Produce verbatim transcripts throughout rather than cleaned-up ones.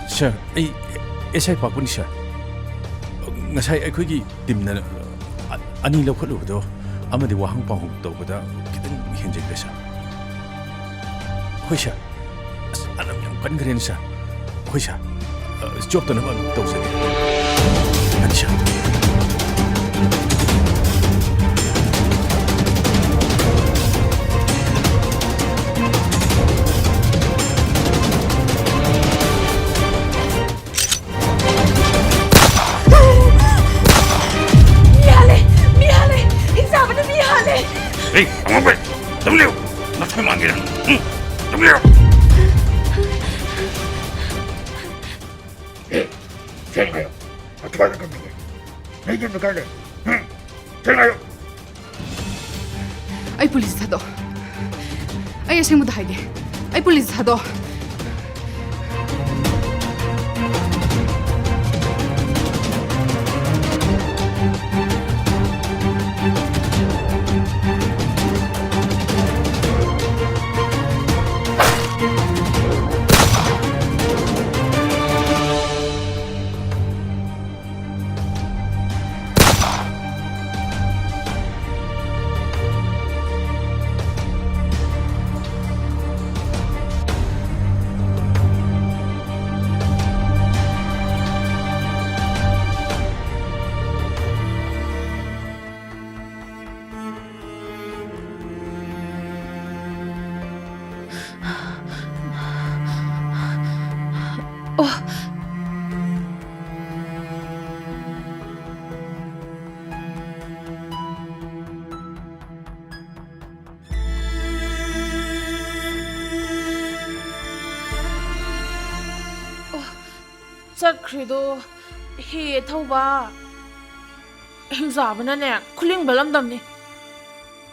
ꯁꯥꯔ, ꯑꯩ ꯑꯦꯁ ꯑꯥꯏ ꯄꯥꯛꯄꯅꯤ, ꯁꯥꯔ꯫ ꯉꯁꯥꯏ ꯑꯩꯈꯣꯏꯒꯤ ꯇꯤꯝꯅ ꯑ-, ꯑꯅꯤ ꯂꯧꯈꯠꯂꯨꯕꯗꯣ ꯑꯃꯗꯤ ꯋꯥꯍꯪ ꯄꯥꯎꯍꯪ ꯇꯧꯕꯗ ꯈꯤꯇꯪ ꯍꯦꯟꯖꯤꯟꯈ꯭ꯔꯦ, ꯁꯥꯔ꯫ ꯍꯣꯏ, ꯁꯥꯔ꯫ ꯑꯁ, ꯑꯅꯝ ꯌꯥꯝ ꯀꯟꯈ꯭ꯔꯦꯅꯦ, ꯁꯥꯔ꯫ ꯍꯣꯏ, ꯁꯥꯔ꯫ ꯑ, ꯆꯣꯞꯇꯅꯕ ꯑꯗꯨꯝ ꯇꯧꯖꯒꯦ꯫ ꯌꯥꯅꯤ, ꯁꯥꯔ꯫ ꯃꯤ ꯍꯥꯠꯂꯦ! ꯃꯤ ꯍꯥꯠꯂꯦ! ꯍꯤꯡꯆꯥꯕꯤꯅ ꯃꯤ ꯍꯥꯠꯂꯦ! ꯍꯦ, ꯑꯉꯥꯎꯕꯤ! ꯑꯗꯨꯝ ꯂꯩꯌꯨ! ꯅꯊꯧ ꯃꯥꯟꯒꯦꯔꯥ? ꯎꯝ, ꯑꯗꯨꯝ ꯂꯩꯌꯨ! ꯍꯦ, ꯁꯦꯡꯅ ꯍꯥꯏꯌꯣ꯫ ꯑꯊ꯭ꯋꯥꯏꯗ ꯀꯝꯗꯧꯋꯦ? ꯅꯣꯏ ꯌꯨꯝꯗ ꯀꯥꯏ ꯂꯩ? ꯎꯝ? ꯁꯦꯡꯅ ꯍꯥꯏꯌꯣ꯫ ꯑꯩ ꯄꯨꯂꯤꯁ ꯊꯥꯗꯣꯛꯑꯣ꯫ ꯑꯩ ꯑꯁꯦꯡꯕꯗ ꯍꯥꯏꯒꯦ꯫ ꯑꯩ ꯄꯨꯂꯤꯁ ꯊꯥꯗꯣꯛꯑꯣ꯫ ꯑꯣ꯫ ꯑꯣ, ꯆꯠꯈ꯭ꯔꯤꯗꯣ ꯍꯤ ꯊꯧꯕ ꯍꯤꯡꯆꯥꯕꯅꯅꯦ ꯈꯨꯂꯤꯡꯕ ꯂꯝꯗꯝꯅꯤ꯫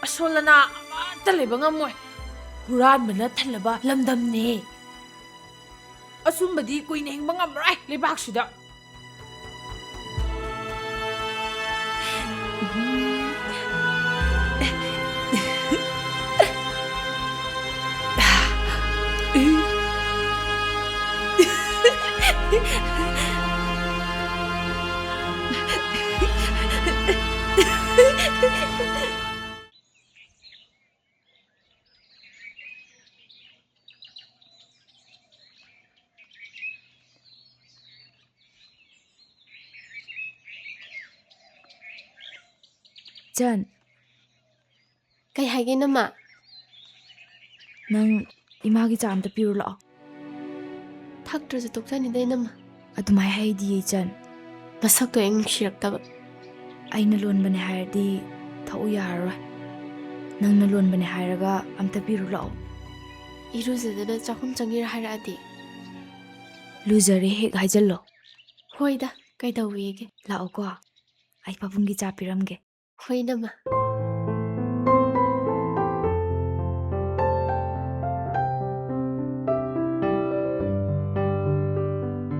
ꯑꯁꯣꯜ ꯑꯅꯥ ꯑꯃꯠꯇ ꯂꯩꯕ ꯉꯝꯃꯣꯏ꯫ ꯍꯨꯔꯥꯟꯕꯅ ꯊꯜꯂꯕ ꯂꯝꯗꯝꯅꯤ꯫ ꯑꯆꯨꯝꯕꯗꯤ ꯀꯨꯏꯅ ꯍꯤꯡꯕ ꯉꯝꯃꯔꯣꯏ ꯂꯩꯕꯥꯛꯁꯤꯗ꯫ ꯏꯆꯟ, ꯀꯩ ꯍꯥꯏꯒꯦ, ꯏꯅꯝꯃ? ꯅꯪ ꯏꯃꯥꯒꯤ ꯆꯥ ꯑꯝꯇ ꯄꯤꯔꯨ ꯂꯥꯛꯑꯣ꯫ ꯊꯛꯇ꯭ꯔꯁꯨ ꯇꯣꯛꯆꯅꯤꯗ, ꯏꯅꯝꯃ꯫ ꯑꯗꯨꯃꯥꯏ ꯍꯥꯏꯗꯤꯌꯦ, ꯏꯆꯟ꯫ ꯃꯁꯛꯇꯣ ꯍꯦꯛ ꯅꯨꯡꯁꯤꯔꯛꯇꯕ꯫ ꯑꯩꯅ ꯂꯣꯟꯕꯅꯦ ꯍꯥꯏꯔꯗꯤ ꯊꯛꯎ ꯌꯥꯔꯔꯣꯏ꯫ ꯅꯪꯅ ꯂꯣꯟꯕꯅꯦ ꯍꯥꯏꯔꯒ ꯑꯝꯇ ꯄꯤꯔꯨ ꯂꯥꯛꯑꯣ꯫ ꯏꯔꯨꯖꯗꯅ ꯆꯥꯛꯈꯨꯝ ꯆꯪꯉꯤꯔ ꯍꯥꯏꯔꯛꯑꯗꯤ? ꯂꯨꯖꯔꯦ ꯍꯦꯛ ꯍꯥꯏꯖꯜꯂꯣ꯫ ꯍꯣꯏꯗ, ꯀꯩꯗꯧꯋꯦꯒꯦ? ꯂꯥꯛꯑꯣꯀꯣ, ꯑꯩ ꯄꯥꯕꯨꯡꯒꯤ ꯆꯥ ꯄꯤꯔꯝꯒꯦ꯫ ꯍꯣꯏ, ꯏꯅꯝꯃ꯫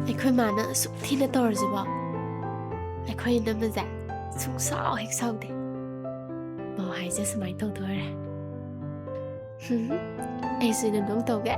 ꯑꯩꯈꯣꯏ ꯃꯥꯅ ꯑꯁꯨꯛ ꯊꯤꯅ ꯇꯧꯔꯁꯤꯕꯣ, ꯑꯩꯈꯣꯏ ꯏꯅꯝꯃꯁꯦ ꯁꯨꯡꯁꯥꯎ ꯍꯦꯛ ꯁꯥꯎꯗꯦ꯫ ꯃꯧ ꯍꯥꯏꯁꯦ ꯁꯨꯃꯥꯏꯅ ꯇꯧꯗꯣꯔꯦ꯫ ꯍꯨꯝ, ꯑꯩꯁꯨ ꯏꯅꯝꯗꯧ ꯇꯧꯒꯦ꯫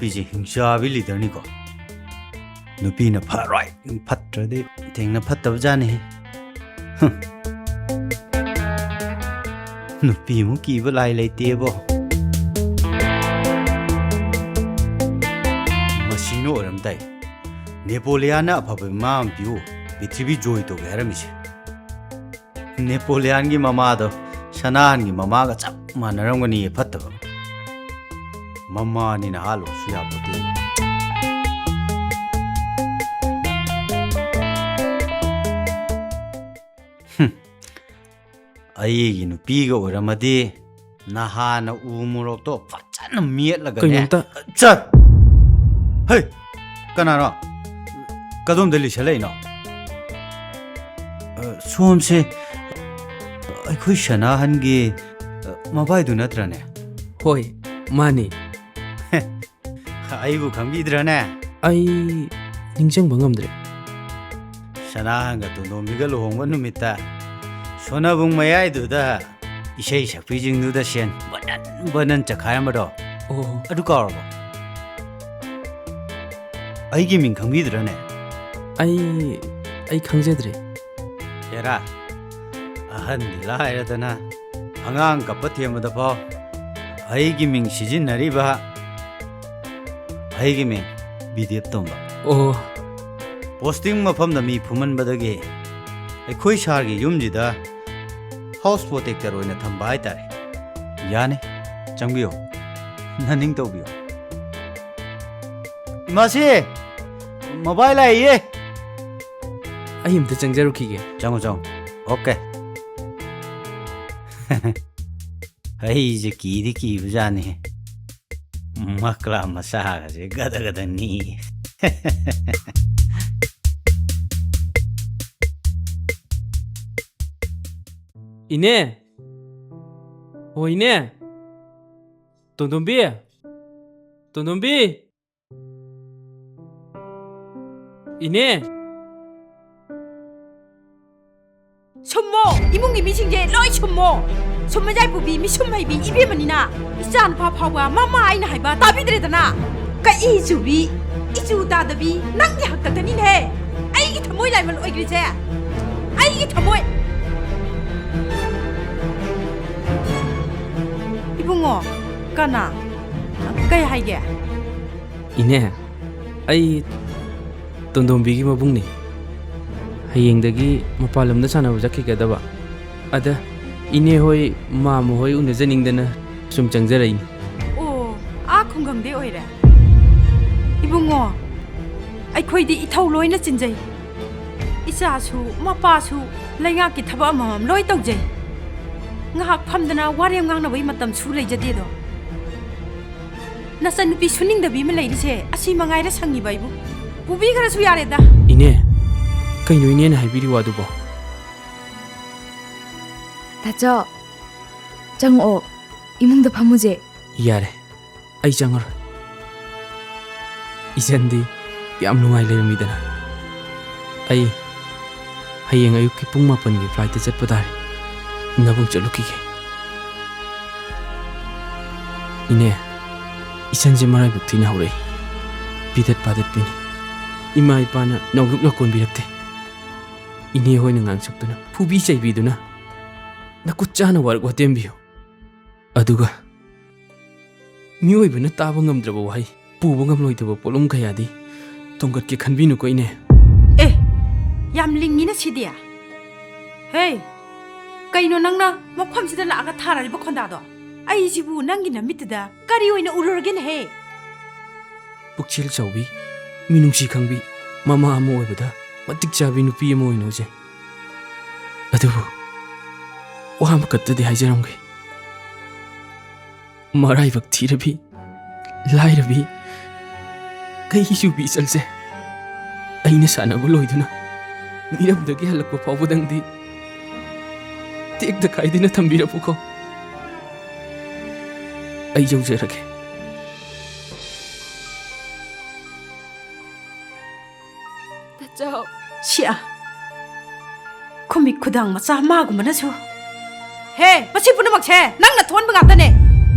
ꯁꯤꯁꯦ ꯍꯤꯡꯆꯥꯕꯤ ꯂꯤꯗꯔꯅꯤꯀꯣ꯫ ꯅꯨꯄꯤꯅ ꯐꯔꯣꯏ, ꯐꯠꯇ꯭ꯔꯗꯤ ꯊꯦꯡꯅ ꯐꯠꯇꯕ ꯖꯥꯠꯅꯤ꯫ ꯍꯨꯝ꯫ ꯅꯨꯄꯤꯃꯨꯛ ꯀꯤꯕ ꯂꯥꯏ ꯂꯩꯇꯦꯕꯣ꯫ ꯃꯁꯤꯅ ꯑꯣꯏꯔꯝꯗꯥꯏ꯫ ꯅꯦꯄꯣꯂꯤꯌꯥꯟꯅ ꯑꯐꯕ ꯃꯃꯥ ꯑꯃ ꯄꯤꯌꯨ, ꯄ꯭ꯔꯤꯊꯤꯕꯤ ꯖꯣꯏ ꯇꯧꯒꯦ ꯍꯥꯏꯔꯝꯃꯤꯁꯦ꯫ ꯅꯦꯄꯣꯂꯤꯌꯥꯟꯒꯤ ꯃꯃꯥꯗꯣ ꯁꯅꯥꯍꯟꯒꯤ ꯃꯃꯥꯒ ꯆꯞ ꯃꯥꯟꯅꯔꯝꯒꯅꯤꯌꯦ ꯐꯠꯇꯕ꯫ ꯃꯃꯥꯅꯤꯅ ꯍꯥꯠꯂꯨꯔꯁꯨ ꯌꯥꯄꯣꯠꯇꯦ꯫ ꯍꯨꯝ꯫ ꯑꯩꯒꯤ ꯅꯨꯄꯤꯒ ꯑꯣꯏꯔꯝꯃꯗꯤ ꯅꯍꯥꯟꯅ ꯎ ꯃꯣꯔꯣꯛꯇꯣ ꯐꯖꯅ ꯃꯦꯠꯂꯒꯅꯦ꯫ ꯀꯩꯅꯣꯝꯇ ꯆꯠ! ꯍꯩ! ꯀꯅꯥꯅꯣ? ꯀꯗꯣꯝꯗ ꯂꯤꯁꯜꯂꯛꯏꯅꯣ? ꯑ, ꯁꯣꯝꯁꯦ ꯑꯩꯈꯣꯏ ꯁꯅꯥꯍꯟꯒꯤ, ꯑ, ꯃꯕꯥꯏꯗꯨ ꯅꯠꯇ꯭ꯔꯅꯦ? ꯍꯣꯏ, ꯃꯥꯅꯤ꯫ ꯑꯩꯕꯨ ꯈꯪꯕꯤꯗ꯭ꯔꯅꯦ? ꯑꯩ ꯅꯤꯡꯁꯤꯡꯕ ꯉꯝꯗ꯭ꯔꯦ꯫ ꯁꯅꯥꯍꯟꯒ ꯇꯣꯟꯗꯣꯝꯕꯤꯒ ꯂꯨꯍꯣꯡꯕ ꯅꯨꯃꯤꯠꯇ ꯁꯣꯅꯥꯕꯨꯡ ꯃꯌꯥꯏꯗꯨꯗ ꯏꯁꯩ ꯁꯛꯄꯤꯁꯤꯡꯗꯨꯗ ꯁꯦꯟ ꯕꯟꯗꯟ ꯕꯟꯗꯟ ꯆꯈꯥꯏꯔꯝꯕꯗꯣ꯫ ꯑꯣ꯫ ꯑꯗꯨ ꯀꯥꯎꯔꯕꯣ? ꯑꯩꯒꯤ ꯃꯤꯡ ꯈꯪꯕꯤꯗ꯭ꯔꯅꯦ? ꯑꯩ, ꯑꯩ ꯈꯪꯖꯗ꯭ꯔꯦ꯫ ꯍꯦꯔꯥ, ꯑꯍꯟꯗꯤ ꯂꯥꯏꯔꯗꯅ ꯑꯉꯥꯡ ꯀꯞꯄ ꯊꯦꯝꯕꯗ ꯐꯥꯎ ꯑꯩꯒꯤ ꯃꯤꯡ ꯁꯤꯖꯤꯟꯅꯔꯤꯕ꯫ ꯑꯩꯒꯤ ꯃꯤꯡ ꯕꯤꯗꯦꯞ ꯇꯣꯝꯕ꯫ ꯑꯣ꯫ ꯄꯣꯁꯇꯤꯡ ꯃꯐꯝꯗ ꯃꯤ ꯐꯨꯝꯍꯟꯕꯗꯒꯤ ꯑꯩꯈꯣꯏ ꯁꯥꯔꯒꯤ ꯌꯨꯝꯁꯤꯗ ꯍꯥꯎꯁ ꯄ꯭ꯔꯣꯇꯦꯛꯇꯔ ꯑꯣꯏꯅ ꯊꯝꯕ ꯍꯥꯏꯇꯥꯔꯦ꯫ ꯌꯥꯅꯤ, ꯆꯪꯕꯤꯌꯨ, ꯅꯅꯤꯡ ꯇꯧꯕꯤꯌꯨ꯫ ꯏꯃꯥꯁꯤ, ꯃꯕꯥꯏ ꯂꯥꯛꯏꯌꯦ꯫ ꯑꯩ ꯑꯝꯇ ꯆꯪꯖꯔꯨꯈꯤꯒꯦ꯫ ꯆꯪꯉꯨ, ꯆꯪꯉꯨ꯫ ꯑꯣꯀꯦ꯫ ꯑꯩꯁꯦ ꯀꯤꯗꯤ ꯀꯤꯕꯖꯥꯠꯅꯤ꯫ ꯃꯀ꯭ꯂꯥ ꯃꯆꯥꯒꯁꯦ ꯒꯗ ꯒꯗ ꯅꯤ꯫ ꯏꯅꯦ! ꯑꯣ, ꯏꯅꯦ! ꯇꯣꯟꯗꯣꯝꯕꯤ! ꯇꯣꯟꯗꯣꯝꯕꯤ! ꯏꯅꯦ! ꯁꯨꯝꯃꯣ! ꯏꯃꯨꯡꯒꯤ ꯃꯤꯁꯤꯡꯁꯦ ꯂꯣꯏ ꯁꯨꯝꯃꯣ! ꯁꯨꯝꯃꯖꯥꯏ ꯄꯨꯕꯤ, ꯃꯤꯁꯨꯝ ꯍꯩꯕꯤ ꯏꯕꯦꯝꯃꯅꯤꯅ ꯏꯆꯥ ꯅꯨꯄꯥ ꯐꯥꯎꯕ ꯃꯃꯥ ꯑꯩꯅ ꯍꯥꯏꯕ ꯇꯥꯕꯤꯗ꯭ꯔꯦꯗꯅ! ꯀꯛꯏ ꯆꯨꯕꯤ, ꯏꯆꯨ ꯇꯥꯗꯕꯤ, ꯅꯪꯒꯤ ꯍꯥꯛꯇꯛꯇꯅꯤꯅꯦꯍꯦ ꯑꯩꯒꯤ ꯊꯃꯣꯏ ꯂꯥꯏꯃꯜ ꯑꯣꯏꯈ꯭ꯔꯤꯁꯦ꯫ ꯑꯩꯒꯤ ꯊꯃꯣꯏ꯫ ꯏꯕꯨꯡꯉꯣ, ꯀꯅꯥ? ꯀꯩ ꯍꯥꯏꯒꯦ? ꯏꯅꯦ, ꯑꯩ ꯇꯣꯟꯗꯣꯝꯕꯤꯒꯤ ꯃꯕꯨꯡꯅꯤ꯫ ꯍꯌꯦꯡꯗꯒꯤ ꯃꯄꯥꯟ ꯂꯝꯗ ꯁꯥꯟꯅꯕ ꯆꯠꯈꯤꯒꯗꯕ꯫ ꯑꯗ ꯏꯅꯦ ꯍꯣꯏ, ꯃꯥꯃ ꯍꯣꯏ ꯎꯅꯖꯅꯤꯡꯗꯅ ꯁꯨꯝ ꯆꯪꯖꯔꯛꯏꯅꯤ꯫ ꯑꯣ, ꯑꯥ ꯈꯨꯡꯒꯪꯗꯩ ꯑꯣꯏꯔꯦ꯫ ꯏꯕꯨꯡꯉꯣ, ꯑꯩꯈꯣꯏꯗꯤ ꯏꯊꯧ ꯂꯣꯏꯅ ꯆꯤꯟꯖꯩ꯫ ꯏꯆꯥꯁꯨ, ꯃꯄꯥꯁꯨ, ꯂꯩꯉꯥꯛꯀꯤ ꯊꯕꯛ ꯑꯃꯃꯝ ꯂꯣꯏ ꯇꯧꯖꯩ꯫ ꯉꯥꯏꯍꯥꯛ ꯐꯝꯗꯅ ꯋꯥꯔꯦꯝ ꯉꯥꯡꯅꯕꯒꯤ ꯃꯇꯝꯁꯨ ꯂꯩꯖꯗꯦꯗꯣ꯫ ꯅꯆꯟꯅꯨꯄꯤ ꯁꯨꯅꯤꯡꯗꯕꯤ ꯑꯃ ꯂꯩꯔꯤꯁꯦ ꯑꯁꯤ ꯃꯉꯥꯏꯔꯦ ꯁꯪꯉꯤꯕ ꯑꯩꯕꯨ꯫ ꯄꯨꯕꯤꯈ꯭ꯔꯁꯨ ꯌꯥꯔꯦꯗ꯫ ꯏꯅꯦ, ꯀꯩꯅꯣ ꯏꯅꯦꯅ ꯍꯥꯏꯕꯤꯔꯤ ꯋꯥꯗꯨꯕꯣ? ꯇꯥꯆꯧ, ꯆꯪꯉꯛꯑꯣ, ꯏꯃꯨꯡꯗ ꯐꯝꯃꯨꯁꯦ꯫ ꯌꯥꯔꯦ, ꯑꯩ ꯆꯪꯉꯔꯣꯏ꯫ ꯏꯆꯟꯗꯤ ꯌꯥꯝ ꯅꯨꯡꯉꯥꯏ ꯂꯩꯔꯝꯃꯤꯗꯅ꯫ ꯑꯩ ꯍꯌꯦꯡ ꯑꯌꯨꯛꯀꯤ ꯄꯨꯡ ꯃꯥꯄꯟꯒꯤ flightꯇ ꯆꯠꯄ ꯇꯥꯔꯦ꯫ ꯅꯕꯨꯡ ꯆꯠꯂꯨꯈꯤꯒꯦ꯫ ꯏꯅꯦ, ꯏꯆꯟꯁꯦ ꯃꯔꯥꯏꯕꯛ ꯊꯤꯅ ꯍꯧꯔꯛꯏ꯫ ꯄꯤꯗꯠ ꯄꯥꯗꯠꯄꯤꯅꯤ꯫ ꯏꯃꯥ ꯏꯄꯥꯅ ꯅꯧꯂꯨꯛꯅ ꯀꯣꯟꯕꯤꯔꯛꯇꯦ꯫ ꯏꯅꯦ ꯍꯣꯏꯅ ꯉꯥꯡꯁꯛꯇꯨꯅ, ꯐꯨꯕꯤ ꯆꯩꯕꯤꯗꯨꯅ ꯅꯈꯨꯠ ꯆꯥꯅ ꯋꯥꯔꯛ ꯋꯥꯇꯦꯝꯕꯤꯌꯨ꯫ ꯑꯗꯨꯒ ꯃꯤꯑꯣꯏꯕꯅ ꯇꯥꯕ ꯉꯝꯗ꯭ꯔꯕ ꯋꯥꯍꯩ, ꯄꯨꯕ ꯉꯝꯂꯣꯏꯗꯕ ꯄꯣꯠꯂꯨꯝ ꯀꯌꯥꯗꯤ ꯊꯣꯡꯒꯠꯀꯦ ꯈꯟꯕꯤꯅꯨꯀꯣ, ꯏꯅꯦ꯫ ꯑꯦ, ꯌꯥꯝ ꯂꯤꯡꯉꯤꯅ ꯁꯤꯗꯤ꯫ ꯍꯦ, ꯀꯩꯅꯣ ꯅꯪꯅ ꯃꯐꯝꯁꯤꯗ ꯂꯥꯛꯑꯒ ꯊꯥꯔꯛꯏꯕ ꯈꯣꯟꯗꯥꯗꯣ? ꯑꯩꯁꯤꯕꯨ ꯅꯪꯒꯤ ꯅꯃꯤꯠꯇꯨꯗ ꯀꯔꯤ ꯑꯣꯏꯅ ꯎꯔꯨꯔꯒꯦꯅꯦꯍꯦ? ꯄꯨꯛꯆꯦꯜ ꯆꯥꯎꯕꯤ, ꯃꯤꯅꯨꯡꯁꯤ ꯈꯪꯕꯤ, ꯃꯃꯥ ꯑꯃ ꯑꯣꯏꯕꯗ ꯃꯇꯤꯛ ꯆꯥꯕꯤ ꯅꯨꯄꯤ ꯑꯃ ꯑꯣꯏꯅ ꯎꯖꯩ꯫ ꯑꯗꯨꯕꯨ ꯋꯥ ꯑꯃꯈꯛꯇꯗꯤ ꯍꯥꯏꯖꯔꯝꯒꯦ꯫ ꯃꯔꯥꯏꯕꯛ ꯊꯤꯔꯕꯤ, ꯂꯥꯏꯔꯕꯤ, ꯀꯩ ꯆꯨꯕꯤ ꯏꯆꯜꯁꯦ꯫ ꯑꯩꯅ ꯁꯥꯟꯅꯕ ꯂꯣꯏꯗꯨꯅ ꯃꯤꯔꯝꯗꯒꯤ ꯍꯜꯂꯛꯄ ꯐꯥꯎꯕꯗꯪꯗꯤ ꯇꯦꯛꯇ ꯀꯥꯏꯗꯅ ꯊꯝꯕꯤꯔꯝꯃꯨꯀꯣ꯫ ꯑꯩ ꯌꯧꯖꯔꯒꯦ꯫ ꯇꯥꯆꯧ꯫ ꯁꯤꯌꯥ꯫ ꯈꯨꯃꯤꯠ ꯈꯨꯗꯥꯡ ꯃꯆꯥ ꯃꯥꯒꯨꯝꯕꯅꯁꯨ꯫ ꯍꯦ, ꯃꯁꯤ ꯄꯨꯝꯅꯃꯛꯁꯦ ꯅꯪꯅ ꯊꯣꯛꯍꯟꯕ ꯉꯥꯛꯇꯅꯦ꯫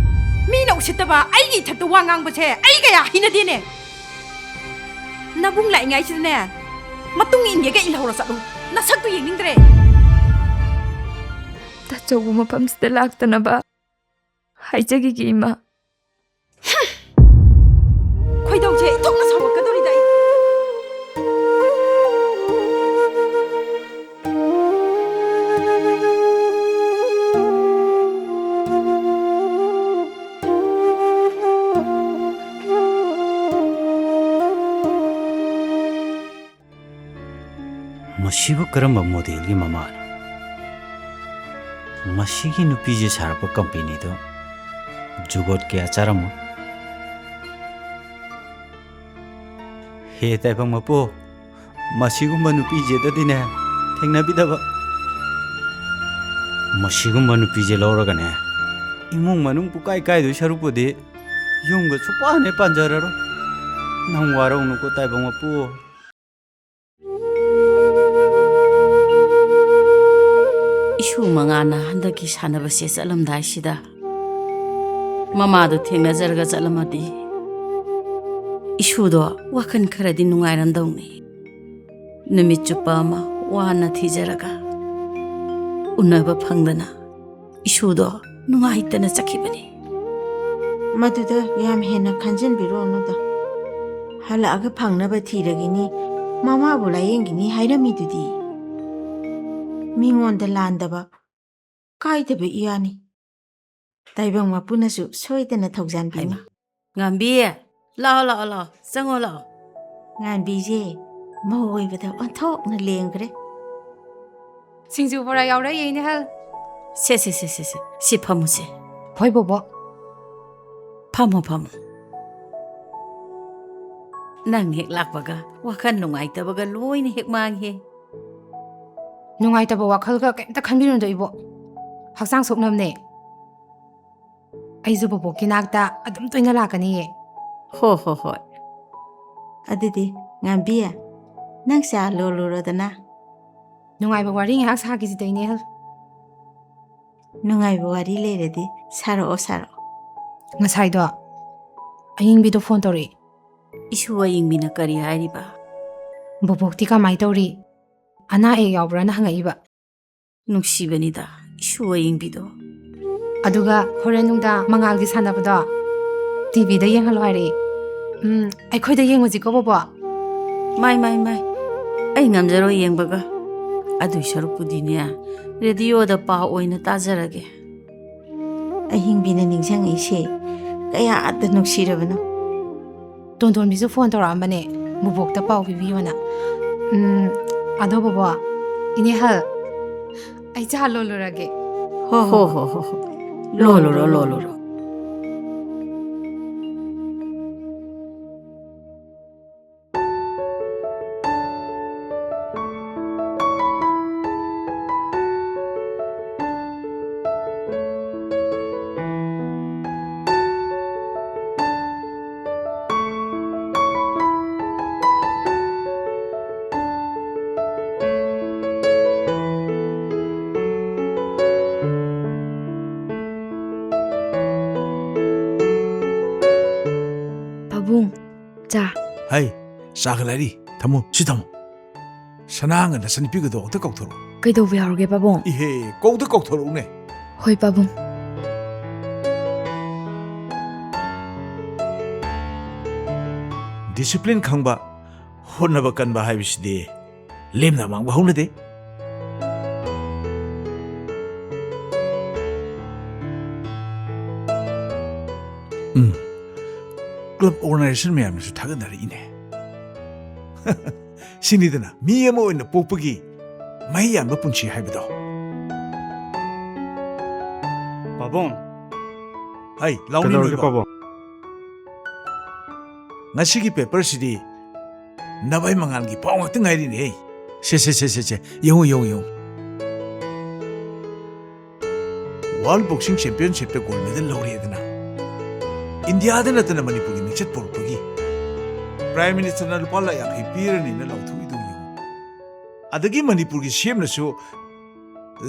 ꯃꯤꯅ ꯎꯁꯤꯠꯇꯕ ꯑꯩꯒꯤ ꯏꯊꯛꯇ ꯋꯥ ꯉꯥꯡꯕꯁꯦ ꯑꯩ ꯀꯌꯥ ꯍꯩꯅꯗꯦꯅꯦ꯫ ꯅꯕꯨꯡ ꯂꯥꯛꯏꯉꯩꯁꯤꯗꯅꯦ, ꯃꯇꯨꯡ ꯏꯟꯒꯦꯒ ꯏꯜꯍꯧꯔ ꯆꯠꯂꯨ꯫ ꯅꯁꯛꯇꯨ ꯌꯦꯡꯅꯤꯡꯗ꯭ꯔꯦ꯫ ꯇꯥꯆꯧꯕ ꯃꯐꯝꯁꯤꯗ ꯂꯥꯛꯇꯅꯕ ꯍꯥꯏꯖꯈꯤꯒꯦ, ꯏꯃꯥ꯫ ꯈꯣꯏꯗꯧꯁꯦ ꯏꯊꯣꯛꯅ ꯁꯥꯎꯔꯛꯀꯗꯧꯔꯤꯗ ꯑꯩ꯫ ꯃꯁꯤꯕꯨ ꯀꯔꯝꯕ ꯃꯣꯗꯦꯜꯒꯤ ꯃꯃꯥꯅꯣ? ꯃꯁꯤꯒꯤ ꯅꯨꯄꯤꯁꯦ ꯁꯥꯔꯛꯄ ꯀꯝꯄꯦꯅꯤꯗꯣ ꯖꯨꯒꯣꯠ ꯀꯌꯥ ꯆꯥꯔꯝꯃꯣꯏ꯫ ꯍꯦ ꯇꯥꯏꯕꯪ ꯃꯄꯨ, ꯃꯁꯤꯒꯨꯝꯕ ꯅꯨꯄꯤꯁꯤꯗꯗꯤꯅꯦ ꯊꯦꯡꯅꯕꯤꯗꯕ꯫ ꯃꯁꯤꯒꯨꯝꯕ ꯅꯨꯄꯤꯁꯦ ꯂꯧꯔꯒꯅꯦ ꯏꯃꯨꯡ ꯃꯅꯨꯡ ꯄꯨꯀꯥꯏ ꯀꯥꯏꯗꯣꯏ ꯁꯔꯨꯛꯄꯨꯗꯤ ꯌꯨꯝꯒ ꯁꯨꯄꯥꯟ ꯍꯦꯛ ꯄꯥꯟꯖꯔꯔꯣꯏ꯫ ꯅꯪ ꯋꯥꯔꯧꯅꯨꯀꯣ ꯇꯥꯏꯕꯪ ꯃꯄꯨ꯫ ꯏꯁꯨ ꯃꯉꯥꯅ ꯍꯟꯗꯛꯀꯤ ꯁꯥꯟꯅꯕꯁꯦ ꯆꯠꯂꯝꯗꯥꯏꯁꯤꯗ ꯃꯃꯥꯗꯣ ꯊꯦꯡꯅꯖꯔꯒ ꯆꯠꯂꯝꯃꯗꯤ ꯏꯁꯨꯗꯣ ꯋꯥꯈꯜ ꯈꯔꯗꯤ ꯅꯨꯡꯉꯥꯏꯔꯝꯗꯧꯅꯤ꯫ ꯅꯨꯃꯤꯠ ꯆꯨꯞꯄ ꯑꯃ ꯋꯥꯅ ꯊꯤꯖꯔꯒ ꯎꯅꯕ ꯐꯪꯗꯅ ꯏꯁꯨꯗꯣ ꯅꯨꯡꯉꯥꯏꯇꯅ ꯆꯠꯈꯤꯕꯅꯤ꯫ ꯃꯗꯨꯗ ꯌꯥꯝ ꯍꯦꯟꯅ ꯈꯟꯖꯤꯟꯕꯤꯔꯨꯔꯅꯨꯗ꯫ ꯍꯜꯂꯛꯑꯒ ꯐꯪꯅꯕ ꯊꯤꯔꯒꯤꯅꯤ, ꯃꯃꯥꯕꯨ ꯂꯥꯌꯦꯡꯒꯤꯅꯤ ꯍꯥꯏꯔꯝꯃꯤꯗꯨꯗꯤ꯫ ꯃꯤꯉꯣꯟꯗ ꯂꯥꯟꯗꯕ, ꯀꯥꯏꯗꯕ ꯏꯌꯥꯅꯤ꯫ ꯇꯥꯏꯕꯪ ꯃꯄꯨꯅꯁꯨ ꯁꯣꯏꯗꯅ ꯊꯧꯖꯥꯟꯕꯤꯅꯤ꯫ ꯍꯩꯃꯥ, ꯉꯥꯟꯕꯤ, ꯂꯥꯛꯑꯣ, ꯂꯥꯛꯑꯣ, ꯂꯥꯛꯑꯣ, ꯆꯪꯉꯣ, ꯂꯥꯛꯑꯣ꯫ ꯉꯥꯟꯕꯤꯁꯦ ꯃꯧ ꯑꯣꯏꯕꯗ ꯑꯣꯟꯊꯣꯛꯅ ꯂꯦꯝꯈ꯭ꯔꯦ꯫ ꯁꯤꯡꯖꯨ ꯕꯣꯔꯥ ꯌꯥꯎꯔꯛꯏꯅꯦ, ꯍꯜ꯫ ꯁꯦ, ꯁꯦ, ꯁꯦ, ꯁꯦ, ꯁꯦ, ꯁꯤ ꯐꯝꯃꯨꯁꯦ꯫ ꯍꯣꯏ, ꯕꯣꯕꯣ꯫ ꯐꯝꯃꯣ, ꯐꯝꯃꯣ꯫ ꯅꯪ ꯍꯦꯛ ꯂꯥꯛꯄꯒ ꯋꯥꯈꯜ ꯅꯨꯡꯉꯥꯏꯇꯕꯒ ꯂꯣꯏꯅ ꯍꯦꯛ ꯃꯥꯡꯉꯦ꯫ ꯅꯨꯡꯉꯥꯏꯇꯕ ꯋꯥꯈꯜꯒ ꯀꯩꯝꯇ ꯈꯟꯕꯤꯔꯨꯅꯨꯗ, ꯏꯕꯣꯛ꯫ ꯍꯛꯆꯥꯡ ꯁꯣꯛꯅꯕꯅꯦ꯫ ꯑꯩꯁꯨ ꯕꯣꯕꯣꯛꯀꯤ ꯅꯥꯛꯇ ꯑꯗꯨꯝ ꯇꯣꯏꯅ ꯂꯥꯛꯀꯅꯤꯌꯦ꯫ ꯍꯣ, ꯍꯣ, ꯍꯣꯏ꯫ ꯑꯗꯨꯗꯤ, ꯉꯥꯟꯕꯤ, ꯅꯪ ꯆꯥ ꯂꯣꯜꯂꯨꯔꯣꯗꯅ꯫ ꯅꯨꯡꯉꯥꯏꯕ ꯋꯥꯔꯤ ꯉꯥꯏꯍꯥꯛ ꯁꯥꯈꯤꯁꯤꯗ, ꯏꯅꯦꯍꯜ꯫ ꯅꯨꯡꯉꯥꯏꯕ ꯋꯥꯔꯤ ꯂꯩꯔꯗꯤ ꯁꯥꯔꯛꯑꯣ, ꯁꯥꯔꯛꯑꯣ꯫ ꯉꯁꯥꯏꯗꯣ ꯑꯌꯤꯡꯕꯤꯗꯣ ꯐꯣꯟ ꯇꯧꯔꯛꯏ꯫ ꯏꯁꯨ ꯑꯌꯤꯡꯕꯤꯅ ꯀꯔꯤ ꯍꯥꯏꯔꯤꯕ? ꯕꯣꯕꯣꯛꯇꯤ ꯀꯃꯥꯏ ꯇꯧꯔꯤ? ꯑꯅꯥ ꯑꯌꯦꯛ ꯌꯥꯎꯕ꯭ꯔꯥꯅ ꯍꯪꯉꯛꯏꯕ꯫ ꯅꯨꯡꯁꯤꯕꯅꯤꯗ, ꯏꯁꯨ ꯑꯌꯤꯡꯕꯤꯗꯣ꯫ ꯑꯗꯨꯒ ꯍꯣꯔꯦꯟ ꯅꯨꯡꯗꯥꯡ ꯃꯉꯥꯜꯒꯤ ꯁꯥꯟꯅꯕꯗꯣ ꯇꯤꯚꯤꯗ ꯌꯦꯡꯍꯜꯂꯣ ꯍꯥꯏꯔꯛꯏ꯫ ꯎꯝ, ꯑꯩꯈꯣꯏꯗ ꯌꯦꯡꯉꯨꯁꯤꯀꯣ, ꯕꯣꯕꯣꯛ꯫ ꯃꯥꯏ, ꯃꯥꯏ, ꯃꯥꯏ꯫ ꯑꯩ ꯉꯝꯖꯔꯣꯏ ꯌꯦꯡꯕꯒ꯫ ꯑꯗꯨꯏ ꯁꯔꯨꯛꯄꯨꯗꯤꯅꯦ, ꯔꯦꯗꯤꯑꯣꯗ ꯄꯥꯎ ꯑꯣꯏꯅ ꯇꯥꯖꯔꯒꯦ꯫ ꯑꯍꯤꯡꯕꯤꯅ ꯅꯤꯡꯁꯤꯡꯉꯛꯏꯁꯦ ꯀꯌꯥꯗ ꯅꯨꯡꯁꯤꯔꯕꯅꯣ꯫ ꯇꯣꯟꯇꯣꯟꯕꯤꯁꯨ ꯐꯣꯟ ꯇꯧꯔꯛꯑꯝꯕꯅꯦ, ꯕꯣꯕꯣꯛꯇ ꯄꯥꯎ ꯄꯤꯕꯤꯌꯣꯅ꯫ ꯎꯝ, ꯑꯗꯣ ꯕꯣꯕꯣꯛ, ꯏꯅꯦꯍꯜ, ꯑꯩ ꯆꯥ ꯂꯣꯜꯂꯨꯔꯒꯦ꯫ ꯍꯣ, ꯍꯣ, ꯍꯣ, ꯍꯣ, ꯍꯣ꯫ ꯂꯣꯜꯂꯨꯔꯣ, ꯂꯣꯜꯂꯨꯔꯣ꯫ ꯄꯥꯕꯨꯡ, ꯆꯥ꯫ ꯍꯩ, ꯆꯥꯒ ꯂꯩꯔꯤ꯫ ꯊꯝꯃꯨ, ꯁꯤ ꯊꯝꯃꯨ꯫ ꯁꯅꯥꯒ ꯅꯆꯟꯅꯨꯄꯤꯒꯗꯣ ꯑꯝꯇ ꯀꯧꯊꯣꯔꯛꯎ꯫ ꯀꯩꯗꯧꯕ ꯌꯥꯎꯔꯒꯦ, ꯄꯥꯕꯨꯡ? ꯏꯍꯦ, ꯀꯧꯗ ꯀꯧꯊꯣꯔꯛꯎꯅꯦ꯫ ꯍꯣꯏ, ꯄꯥꯕꯨꯡ꯫ ꯗꯤꯁꯤꯄ꯭ꯂꯤꯟ ꯈꯪꯕ, ꯍꯣꯠꯅꯕ ꯀꯟꯕ ꯍꯥꯏꯕꯁꯤꯗꯤ ꯂꯦꯝꯅ ꯃꯥꯡꯕ ꯍꯧꯅꯗꯦ꯫ ꯎꯝ꯫ ꯀ꯭ꯂꯕ ꯑꯣꯔꯒꯅꯥꯏꯖꯦꯁꯟ ꯃꯌꯥꯝꯅꯁꯨ ꯊꯥꯒꯠꯅꯔꯛꯏꯅꯦ꯫ ꯁꯤꯅꯤꯗꯅ ꯃꯤ ꯑꯃ ꯑꯣꯏꯅ ꯄꯣꯛꯄꯒꯤ ꯃꯍꯩ ꯌꯥꯟꯕ ꯄꯨꯟꯁꯤ ꯍꯥꯏꯕꯗꯣ꯫ ꯄꯥꯕꯨꯡ꯫ ꯍꯩ, ꯂꯥꯎꯅꯤ ꯀꯩꯗꯧꯔꯒꯦ, ꯅꯣꯏꯕ꯫ ꯄꯥꯕꯨꯡ? ꯉꯁꯤꯒꯤ ꯄꯦꯄꯔꯁꯤꯗꯤ ꯅꯚꯥꯏ ꯃꯉꯥꯜꯒꯤ ꯄꯥꯎ ꯉꯥꯛꯇ ꯉꯥꯏꯔꯤꯅꯦꯍꯦ꯫ ꯁꯦ, ꯁꯦ, ꯁꯦ, ꯁꯦ, ꯁꯦ, ꯌꯦꯡꯉꯨ, ꯌꯦꯡꯉꯨ, ꯌꯦꯡꯉꯨ꯫ ꯋꯥꯔꯜ ꯕꯣꯛꯁꯤꯡ ꯆꯦꯝꯄꯤꯌꯟꯁꯤꯞꯇ ꯒꯣꯜ ꯃꯦꯗꯜ ꯂꯧꯔꯦꯗꯅ꯫ ꯏꯟꯗꯤꯌꯥꯗ ꯅꯠꯇꯅ ꯃꯅꯤꯄꯨꯔꯒꯤ ꯃꯤꯡꯆꯠ ꯄꯨꯔꯛꯄꯒꯤ ꯄ꯭ꯔꯥꯏꯝ ꯃꯤꯅꯤꯁꯇꯔꯅ ꯂꯨꯄꯥ ꯂꯥꯈ ꯌꯥꯡꯈꯩ ꯄꯤꯔꯅꯤꯅ ꯂꯥꯎꯊꯣꯛꯏꯗꯨ ꯌꯦꯡꯉꯨ꯫ ꯑꯗꯒꯤ ꯃꯅꯤꯄꯨꯔꯒꯤ ꯁꯤ ꯑꯦꯝꯅꯁꯨ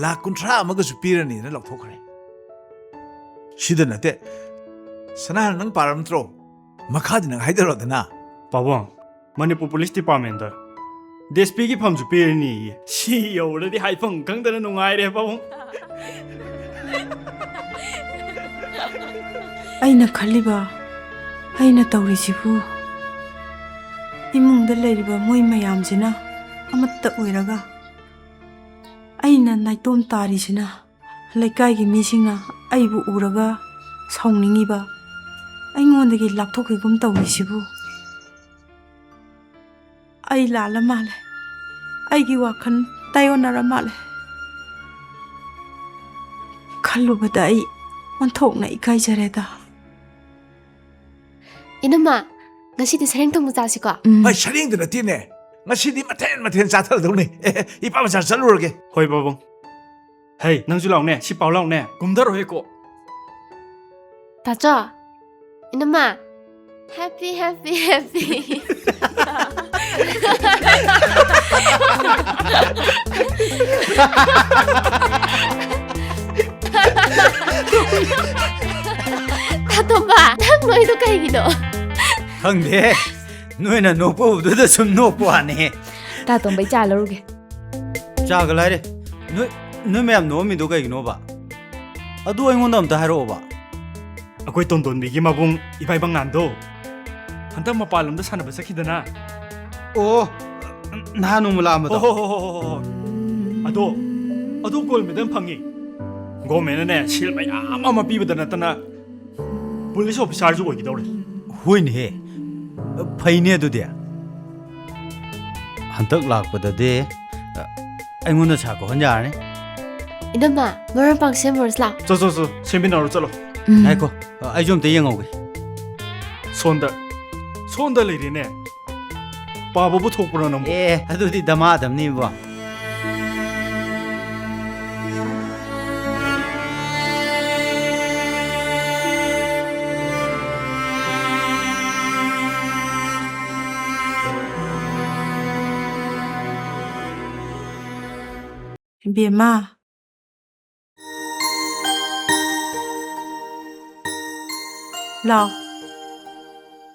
ꯂꯥꯈ ꯀꯨꯟꯊ꯭ꯔꯥ ꯑꯃꯒꯁꯨ ꯄꯤꯔꯅꯤꯅ ꯂꯥꯎꯊꯣꯛꯈ꯭ꯔꯦ꯫ ꯁꯤꯗ ꯅꯠꯇꯦ, ꯁꯅꯥꯅ ꯅꯪ ꯄꯥꯔꯝꯗ꯭ꯔꯣ? ꯃꯈꯥꯗꯤ ꯅꯪ ꯍꯥꯏꯗꯔꯣꯗꯅ꯫ ꯄꯥꯕꯨꯡ, ꯃꯅꯤꯄꯨꯔ ꯄꯨꯂꯤꯁ ꯗꯤꯄꯥꯔꯠꯃꯦꯟꯗ ꯗꯤ ꯑꯦꯁ ꯄꯤꯒꯤ ꯐꯝꯁꯨ ꯄꯤꯔꯅꯤꯌꯦ꯫ ꯁꯤ ꯌꯧꯔꯗꯤ ꯍꯥꯏꯐꯝ ꯈꯪꯗꯅ ꯅꯨꯡꯉꯥꯏꯔꯦ ꯄꯥꯕꯨꯡ꯫ ꯑꯩꯅ ꯈꯜꯂꯤꯕ, ꯑꯩꯅ ꯇꯧꯔꯤꯁꯤꯕꯨ, ꯏꯃꯨꯡꯗ ꯂꯩꯔꯤꯕ ꯃꯣꯏ ꯃꯌꯥꯝꯁꯤꯅ ꯑꯃꯠꯇ ꯑꯣꯏꯔꯒ, ꯑꯩꯅ ꯅꯥꯏꯇꯣꯝ ꯇꯥꯔꯤꯁꯤꯅ, ꯂꯩꯀꯥꯏꯒꯤ ꯃꯤꯁꯤꯡꯅ ꯑꯩꯕꯨ ꯎꯔꯒ ꯁꯥꯎꯅꯤꯡꯉꯤꯕ, ꯑꯩꯉꯣꯟꯗꯒꯤ ꯂꯥꯞꯊꯣꯛꯈꯤꯒꯨꯝ ꯇꯧꯔꯤꯁꯤꯕꯨ꯫ ꯑꯩ ꯂꯥꯜꯂ ꯃꯥꯜꯂꯦ꯫ ꯑꯩꯒꯤ ꯋꯥꯈꯜ ꯇꯥꯏꯌꯣꯟꯅꯔ ꯃꯥꯜꯂꯦ꯫ ꯈꯜꯂꯨꯕꯗ ꯑꯩ ꯑꯣꯟꯊꯣꯛꯅ ꯏꯀꯥꯏꯖꯔꯦꯗ꯫ ꯏꯅꯝꯃ, ꯉꯁꯤꯗꯤ ꯁꯔꯦꯡ ꯊꯣꯡꯕ ꯆꯥꯁꯤꯀꯣ? ꯎꯝ꯫ ꯍꯣꯏ, ꯁꯔꯦꯡꯗ ꯅꯠꯇꯦꯅꯦ꯫ ꯉꯁꯤꯗꯤ ꯃꯊꯦꯜ ꯃꯊꯦꯜ ꯆꯥꯊꯔꯗꯧꯅꯤ꯫ ꯑꯦ, ꯑꯦ, ꯏꯄꯥ ꯕꯖꯥꯔ ꯆꯠꯂꯨꯔꯒꯦ꯫ ꯍꯣꯏ, ꯄꯥꯕꯨꯡ꯫ ꯍꯩ, ꯅꯪꯁꯨ ꯂꯥꯎꯅꯦ, ꯁꯤ ꯄꯥꯎ ꯂꯥꯎꯅꯦ꯫ ꯀꯨꯝꯊꯔꯣꯍꯦ ꯀꯣꯛ꯫ ꯇꯥꯆꯣ, ꯏꯅꯝꯃ, happy, happy, happy꯫ ꯇꯥꯇꯣꯝꯕ, ꯅꯪ ꯅꯣꯏꯗꯣ ꯀꯩꯒꯤꯅꯣ? ꯈꯪꯗꯦ, ꯅꯣꯏꯅ ꯅꯣꯛꯄ ꯎꯕꯗꯨꯗ ꯁꯨꯝ ꯅꯣꯛꯄ ꯋꯥꯅꯤ꯫ ꯇꯥꯇꯣꯝꯕꯩ ꯆꯥ ꯂꯧꯔꯨꯒꯦ꯫ ꯆꯥꯒ ꯂꯥꯏꯔꯦ꯫ ꯅꯣꯏ, ꯅꯣꯏ ꯃꯌꯥꯝ ꯅꯣꯛꯑꯝꯃꯤꯗꯣ ꯀꯩꯒꯤꯅꯣꯕ? ꯑꯗꯨ ꯑꯩꯉꯣꯟꯗ ꯑꯝꯇ ꯍꯥꯏꯔꯛꯑꯣꯕ꯫ ꯑꯩꯈꯣꯏ ꯇꯣꯟꯗꯣꯟꯕꯤꯒꯤ ꯃꯕꯨꯡ ꯏꯕꯥꯏ ꯃꯉꯥꯟꯗꯣ ꯍꯟꯗꯛ ꯃꯄꯥꯟ ꯂꯝꯗ ꯁꯥꯟꯅꯕ ꯆꯠꯈꯤꯗꯅ꯫ ꯑꯣ, ꯅꯍꯥꯟ ꯅꯣꯡꯃ ꯂꯥꯛꯑꯝꯕꯗꯣ? ꯍꯣ, ꯍꯣ, ꯍꯣ, ꯍꯣ, ꯍꯣ, ꯍꯣ꯫ ꯑꯗꯣ, ꯑꯗꯨ gold medal ꯐꯪꯉꯤ꯫ Governmentꯅꯅꯦ ꯁꯦꯜ ꯃꯌꯥꯝ ꯑꯃ ꯄꯤꯕꯗ ꯅꯠꯇꯅ ꯄꯨꯂꯤꯁ ꯑꯣꯐꯤꯁꯥꯔꯁꯨ ꯑꯣꯏꯒꯗꯧꯔꯦ꯫ ꯍꯣꯏꯅꯦꯍꯦ, ꯐꯩꯅꯦ ꯑꯗꯨꯗꯤ꯫ ꯍꯟꯗꯛ ꯂꯥꯛꯄꯗꯗꯤ, ꯑ, ꯑꯩꯉꯣꯟꯗ ꯁꯥ ꯀꯧꯍꯟ ꯌꯥꯔꯅꯤ꯫ ꯏꯅꯝꯃ, ꯃꯔꯣꯏ ꯃꯄꯥꯡ ꯁꯦꯝꯃꯨꯔꯁꯤ ꯂꯥꯎ꯫ ꯆꯣ, ꯆꯣ, ꯆꯣ, ꯁꯦꯝꯃꯤꯟꯅꯔꯨ ꯆꯠꯂꯣ꯫ ꯎꯝ꯫ ꯉꯥꯏꯈꯣ, ꯑ, ꯑꯩꯁꯨ ꯑꯝꯇ ꯌꯦꯡꯍꯧꯒꯦ꯫ ꯁꯣꯝꯗ, ꯁꯣꯝꯗ ꯂꯩꯔꯦꯅꯦ꯫ ꯄꯥꯕꯕꯨ ꯊꯣꯛꯄ꯭ꯔꯣ ꯅꯪꯕꯨ? ꯑꯦ, ꯑꯗꯨꯗꯤ ꯗꯃꯥꯗꯝꯅꯤꯕꯣ꯫ ꯏꯕꯦꯝꯃ, ꯂꯥꯎ꯫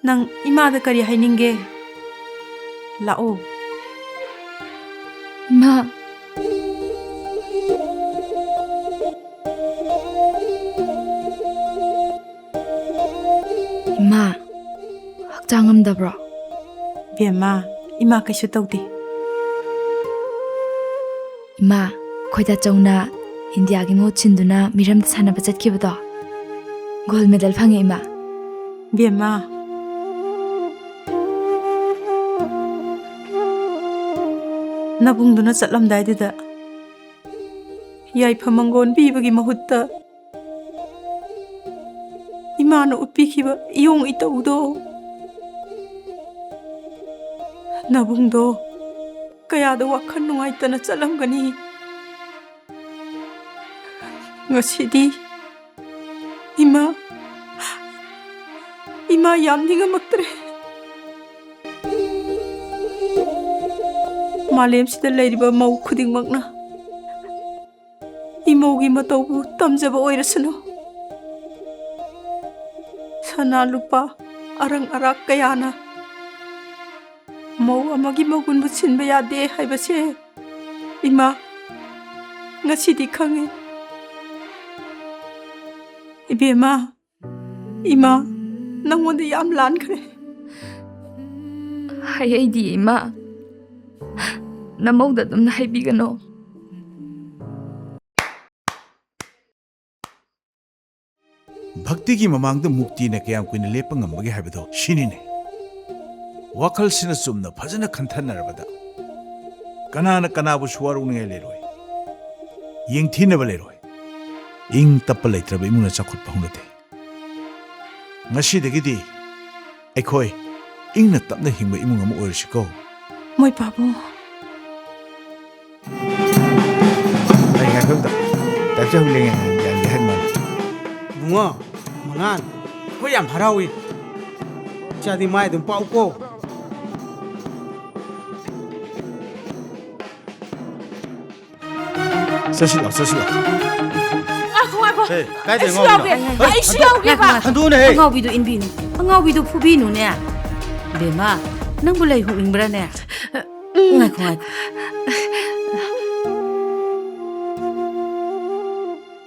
ꯅꯪ ꯏꯃꯥꯗ ꯀꯔꯤ ꯍꯥꯏꯅꯤꯡꯒꯦ? ꯂꯥꯛꯑꯣ꯫ ꯏꯃꯥ꯫ ꯏꯃꯥ, ꯍꯛꯆꯥꯡ ꯉꯝꯗꯕ꯭ꯔꯣ? ꯕꯦꯝꯃ, ꯏꯃꯥ ꯀꯩꯁꯨ ꯇꯧꯗꯦ꯫ ꯏꯃꯥ, ꯑꯩꯈꯣꯏ ꯗꯥꯆꯧꯅ ꯏꯟꯗꯤꯌꯥꯒꯤ ꯃꯍꯨꯠ ꯁꯤꯟꯗꯨꯅ ꯃꯤꯔꯝꯗ ꯁꯥꯟꯅꯕ ꯆꯠꯈꯤꯕꯗꯣ, ꯒꯣꯜ ꯃꯦꯗꯜ ꯐꯪꯉꯦ, ꯏꯃꯥ꯫ ꯕꯦꯝꯃ, ꯅꯕꯨꯡꯗꯨꯅ ꯆꯠꯂꯝꯗꯥꯏꯗꯨꯗ ꯌꯥꯏꯐ ꯃꯪꯒꯣꯟ ꯄꯤꯕꯒꯤ ꯃꯍꯨꯠꯇ ꯏꯃꯥꯅ ꯎꯠꯄꯤꯈꯤꯕ ꯏꯌꯣꯡ ꯏꯇꯧꯗꯣ, ꯅꯕꯨꯡꯗꯣ ꯀꯌꯥꯗ ꯋꯥꯈꯜ ꯅꯨꯡꯉꯥꯏꯇꯅ ꯆꯠꯂꯝꯒꯅꯤ꯫ ꯉꯁꯤꯗꯤ ꯏꯃꯥ, ꯏꯃꯥ ꯌꯥꯝ ꯅꯤꯡꯉꯝꯃꯛꯇ꯭ꯔꯦ꯫ ꯃꯥꯂꯦꯝꯁꯤꯗ ꯂꯩꯔꯤꯕ ꯃꯧ ꯈꯨꯗꯤꯡꯃꯛꯅ ꯏꯃꯧꯒꯤ ꯃꯇꯧꯕꯨ ꯇꯝꯖꯕ ꯑꯣꯏꯔꯁꯅꯨ꯫ ꯁꯅꯥ ꯂꯨꯄꯥ, ꯑꯔꯪ ꯑꯔꯥꯛ ꯀꯌꯥꯅ ꯃꯧ ꯑꯃꯒꯤ ꯃꯒꯨꯟꯕꯨ ꯁꯤꯟꯕ ꯌꯥꯗꯦ ꯍꯥꯏꯕꯁꯦ ꯏꯃꯥ ꯉꯁꯤꯗꯤ ꯈꯪꯉꯦ꯫ ꯏꯕꯦꯝꯃ, ꯏꯃꯥ, ꯅꯪꯉꯣꯟꯗ ꯌꯥꯝ ꯂꯥꯟꯈ꯭ꯔꯦ꯫ ꯍꯥꯏꯍꯩꯗꯤꯌꯦ, ꯏꯃꯥ꯫ ꯅꯃꯧꯗ ꯑꯗꯨꯝꯅ ꯍꯥꯏꯕꯤꯒꯅꯣ꯫ ꯚꯛꯇꯤꯒꯤ ꯃꯃꯥꯡꯗ ꯃꯨꯛꯇꯤꯅ ꯀꯌꯥꯝ ꯀꯨꯏꯅ ꯂꯦꯞꯄ ꯉꯝꯕꯒꯦ ꯍꯥꯏꯕꯗꯣ ꯁꯤꯅꯤꯅꯦ꯫ ꯋꯥꯈꯜꯁꯤꯅ ꯆꯨꯝꯅ ꯐꯖꯅ ꯈꯟꯊꯅꯔꯕꯗ ꯀꯅꯥꯅ ꯀꯅꯥꯕꯨꯁꯨ ꯋꯥꯔꯧꯅꯤꯡꯉꯥꯏ ꯂꯩꯔꯣꯏ, ꯌꯦꯡꯊꯤꯅꯕ ꯂꯩꯔꯣꯏ꯫ ꯏꯪ ꯇꯞꯄ ꯂꯩꯇ꯭ꯔꯕ ꯏꯃꯨꯡꯅ ꯆꯥꯎꯈꯠꯄ ꯍꯧꯅꯗꯦ꯫ ꯉꯁꯤꯗꯒꯤꯗꯤ ꯑꯩꯈꯣꯏ ꯏꯪꯅ ꯇꯞꯅ ꯍꯤꯡꯕ ꯏꯃꯨꯡ ꯑꯃ ꯑꯣꯏꯔꯁꯤꯀꯣ꯫ ꯃꯣꯏ ꯄꯥꯕꯨꯡ꯫ ꯑꯩ ꯉꯥꯏꯈꯣ ꯑꯝꯇ꯫ ꯇꯥꯏꯞꯆꯧ ꯂꯩꯉꯩ ꯌꯥꯝ ꯌꯥꯍꯟ ꯃꯥꯜꯂꯦ꯫ ꯏꯕꯨꯡꯉꯣ, ꯃꯉꯥꯟ, ꯑꯩꯈꯣꯏ ꯌꯥꯝ ꯍꯔꯥꯎꯏ꯫ ꯏꯆꯥꯗꯤ ꯃꯥꯏ ꯑꯗꯨꯝ ꯄꯥꯛꯎꯀꯣ꯫ ꯆꯠꯁꯤꯜꯂꯣ, ꯆꯠꯁꯤꯜꯂꯣ꯫ ꯉꯥꯏꯈꯣ, ꯉꯥꯏꯈꯣ꯫ ꯍꯦ, ꯀꯥꯏꯗꯩ ꯑꯩꯁꯨ ꯉꯥꯎꯔꯤꯅꯣ? ꯌꯥꯎꯒꯦ꯫ ꯍꯦ, ꯑꯩꯁꯨ ꯍꯟꯗꯣꯛ-, ꯌꯥꯎꯒꯦꯕ꯫ ꯍꯟꯗꯣꯛꯎꯅꯦ, ꯍꯦ꯫ ꯑꯉꯥꯎꯕꯤꯗꯣ ꯏꯟꯕꯤꯅꯨ, ꯑꯉꯥꯎꯕꯤꯗꯣ ꯐꯨꯕꯤꯅꯨꯅꯦ꯫ ꯕꯦꯝꯃ, ꯅꯪꯕꯨ ꯂꯩ ꯍꯨꯛꯅꯤꯡꯕ꯭ꯔꯥꯅꯦ? ꯉꯥꯏꯈꯣ, ꯉꯥꯏꯈꯣ꯫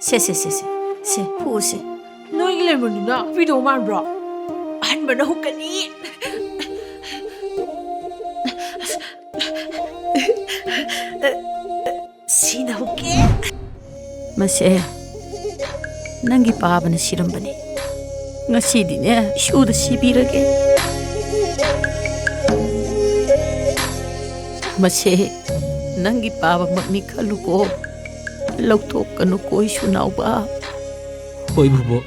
ꯁꯦ, ꯁꯦ, ꯁꯦ, ꯁꯦ, ꯁꯦ, ꯐꯨꯁꯦ꯫ ꯅꯣꯏꯒꯤ ꯂꯦꯃꯟꯗꯨꯅ ꯍꯨꯏꯗꯧ ꯃꯥꯟꯕ꯭ꯔꯣ? ꯑꯍꯟꯕꯅ ꯍꯨꯛꯀꯅꯤ꯫ ꯁꯤꯅ ꯍꯨꯛꯀꯦ꯫ ꯃꯁꯦ, ꯅꯪꯒꯤ ꯄꯥꯕꯅ ꯁꯤꯔꯝꯕꯅꯤ꯫ ꯉꯁꯤꯗꯤꯅꯦ, ꯏꯁꯨꯗ ꯁꯤꯕꯤꯔꯒꯦ꯫ ꯃꯁꯦ, ꯅꯪꯒꯤ ꯄꯥꯕꯃꯛꯅꯤ ꯈꯜꯂꯨꯀꯣ꯫ ꯂꯧꯊꯣꯛꯀꯅꯨꯀꯣ, ꯏꯁꯨ ꯅꯥꯎꯕ꯫ ꯍꯣꯏ, ꯕꯨꯕꯣꯛ꯫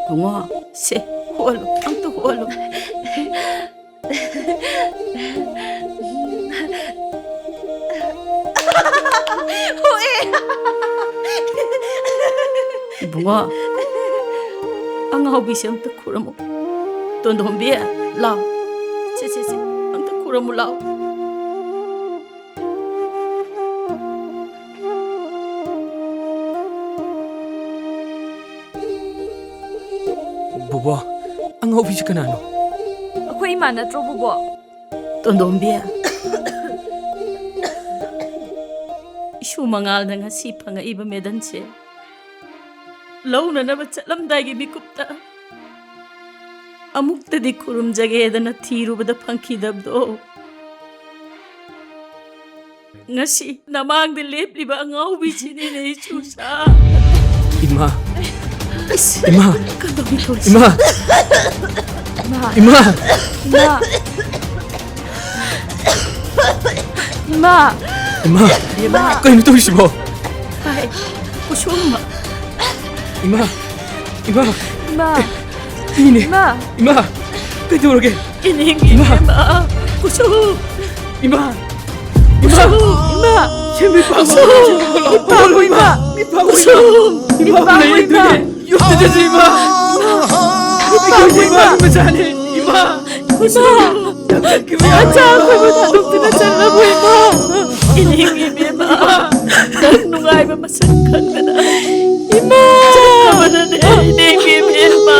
ꯕꯨꯡꯉꯣ, ꯁꯦ, ꯍꯣꯜꯂꯨ, ꯑꯝꯇ ꯍꯣꯜꯂꯨ꯫ ꯏꯕꯨꯡꯉꯣ, ꯑꯉꯥꯎꯕꯤꯁꯦ ꯑꯝꯇ ꯈꯨꯔꯝꯃꯨ꯫ ꯇꯣꯟꯗꯣꯝꯕꯤ, ꯂꯥꯎ꯫ ꯁꯦ, ꯁꯦ, ꯁꯦ, ꯑꯝꯇ ꯈꯨꯔꯝꯃꯨ ꯂꯥꯎ꯫ ꯕꯨꯕꯣ, ꯑꯉꯥꯎꯕꯤꯁꯤ ꯀꯅꯥꯅꯣ? ꯑꯩꯈꯣꯏ ꯏꯃꯥ ꯅꯠꯇ꯭ꯔꯣ, ꯕꯨꯕꯣ? ꯇꯣꯟꯗꯣꯝꯕꯤ, ꯏꯁꯨ ꯃꯉꯥꯜꯗ ꯉꯁꯤ ꯐꯪꯉꯛꯏꯕ ꯃꯦꯗꯟꯁꯦ ꯂꯧꯅꯅꯕ ꯆꯠꯂꯝꯗꯥꯏꯒꯤ ꯃꯤꯀꯨꯞꯇ ꯑꯃꯨꯛꯇꯗꯤ ꯈꯨꯔꯨꯝꯖꯒꯦꯗꯅ ꯊꯤꯔꯨꯕꯗ ꯐꯪꯈꯤꯗꯕꯗꯣ, ꯉꯁꯤ ꯅꯃꯥꯡꯗ ꯂꯦꯞꯂꯤꯕ ꯑꯉꯥꯎꯕꯤꯁꯤꯅꯤꯅꯦ, ꯏꯆꯨꯁꯥ꯫ ꯏꯃꯥ! ꯏꯃꯥ! ꯀꯩꯗꯧꯔꯤ ꯇꯧꯔꯤꯁꯤ? ꯏꯃꯥ! ꯏꯃꯥ, ꯏꯃꯥ! ꯏꯃꯥ, ꯏꯃꯥ, ꯏꯃꯥ! ꯏꯃꯥ, ꯀꯩꯅꯣ ꯇꯧꯔꯤꯁꯤꯕꯣ? ꯍꯥꯏ, ꯀꯨꯁꯨꯝ, ꯏꯃꯥ! ꯏꯃꯥ! ꯏꯃꯥ, ꯏꯅꯦ! ꯏꯃꯥ, ꯏꯃꯥ! ꯀꯩꯗꯧꯔꯒꯦ? ꯏꯅꯦꯒꯤ ꯏꯃꯥ! ꯏꯃꯥ, ꯀꯨꯁꯨꯝ, ꯏꯃꯥ! ꯀꯨꯁꯨꯝ, ꯏꯃꯥ, ꯁꯦ, ꯃꯤꯠ ꯄꯥꯡꯉꯣ! ꯀꯨꯁꯨꯝ, ꯍꯧꯒꯠꯂꯣ, ꯃꯤꯠ ꯄꯥꯡꯉꯣ, ꯍꯧꯒꯠꯂꯣ, ꯏꯃꯥ, ꯃꯤꯠ ꯄꯥꯡꯉꯣ! ꯀꯨꯁꯨꯝ, ꯃꯤꯠ ꯏꯃꯥ! ꯄꯥꯡꯉꯣ, ꯏꯃꯥ, ꯂꯩꯔꯤꯗꯨꯅꯦ! ꯌꯨꯝꯗ ꯆꯠꯁꯤ, ꯏꯃꯥ! ꯃꯤꯠ ꯄꯥꯡꯉꯣ, ꯏꯃꯥ, ꯃꯆꯥꯅꯦ! ꯏꯃꯥ! ꯏꯃꯥ, ꯃꯆꯥ ꯑꯩꯈꯣꯏꯕꯨ ꯊꯥꯗꯣꯛꯇꯨꯅ ꯆꯠꯂꯕꯣ, ꯏꯃꯥ? ꯏꯅꯦꯒꯤ ꯏꯕꯦꯝꯃ, ꯅꯪ ꯅꯨꯡꯉꯥꯏꯕ ꯃꯁꯛ ꯈꯪꯗꯅ ꯏꯃꯥ! ꯆꯠꯈ꯭ꯔꯕꯅꯅꯦ, ꯏꯅꯦꯒꯤ ꯏꯕꯦꯝꯃ꯫